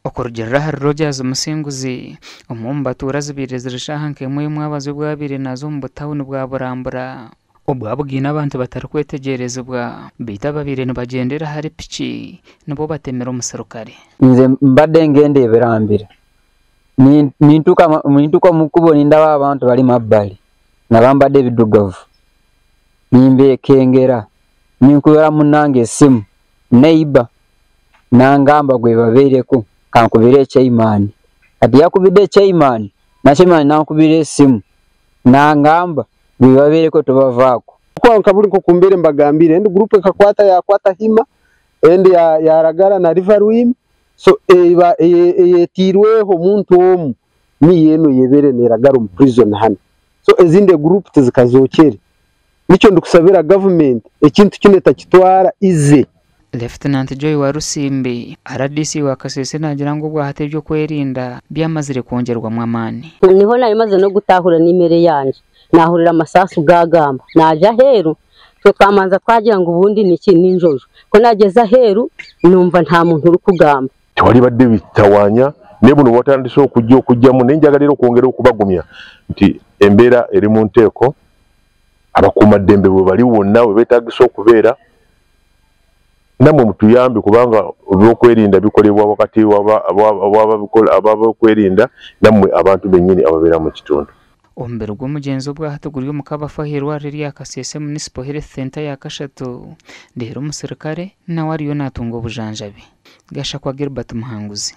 Okurugiirira ahari Rogers Musinguzi, omwe omu batuura zibaire ziri shaaha nk'emwe y'omwabazyo obu abaire naaza omu butawuni bwa Burambura obu abugaine abantu batarikwetegyerezibwa beitu ababaire nibagyendera ahari piki nibo batemire omuserukare. Nze mbadde ngenda e Birambira, nintuuka omu kubo nindaba abantu bari mabbali nga bambadde ebidugavu, nimbekengera, ninkubira munange esimu neighbour nangamba gwebabaireku kankubire chairman, hati yakubidde chairman na chairman nankubira esimu nangamba gwebabaireku tobavaako. Kwonka buri nk'oku mbaire mbagambire endi group ekakwata yakwata Hima endi yaragara na River Rwimi so eba eyetiirweho omuntu omu niyo enu eyebaire neragara omu prison hanu so ezindi group tizikazokyere. Nikyo ndikusabira gavumenti ekintu kinu etakitwara easy. Lieutenant Joy Walusimbi, rdc wa Kasese naagira ngu obwahati eby'okwerinda byamazire kwongyerwamu amaani. Niho nabimaze n'okutahura n'emere yangye, nahurira amasasu gagamba, naija aheeru, itwe twamanza twagira ngu obundi niki n'enjojo, ku nagyeza aheeru numva nta muntu orikugamba. Tewali badde bitawanya naye buno bwatandise okujja okujjamu naye njagala era okwongera okubagumya nti embeera eri mu nteeko, abakuumaddembe bwe bali wonna we beetaagisa okubeera, nammwe mutuyambe kubanga ebyokwerinda bikolebwa wakati w'ab'okwerinda nammwe abantu bennyini ababeera mu kitundu. Omubiri gw'omugyenzi obwahati guri omu kabafu ah'eirwariro erya Kasese Municipal Health Centre yakashatu reero omusirikare nawe ariyo natunga obujanjabi. Gashakwa Gilbert Muhanguzi.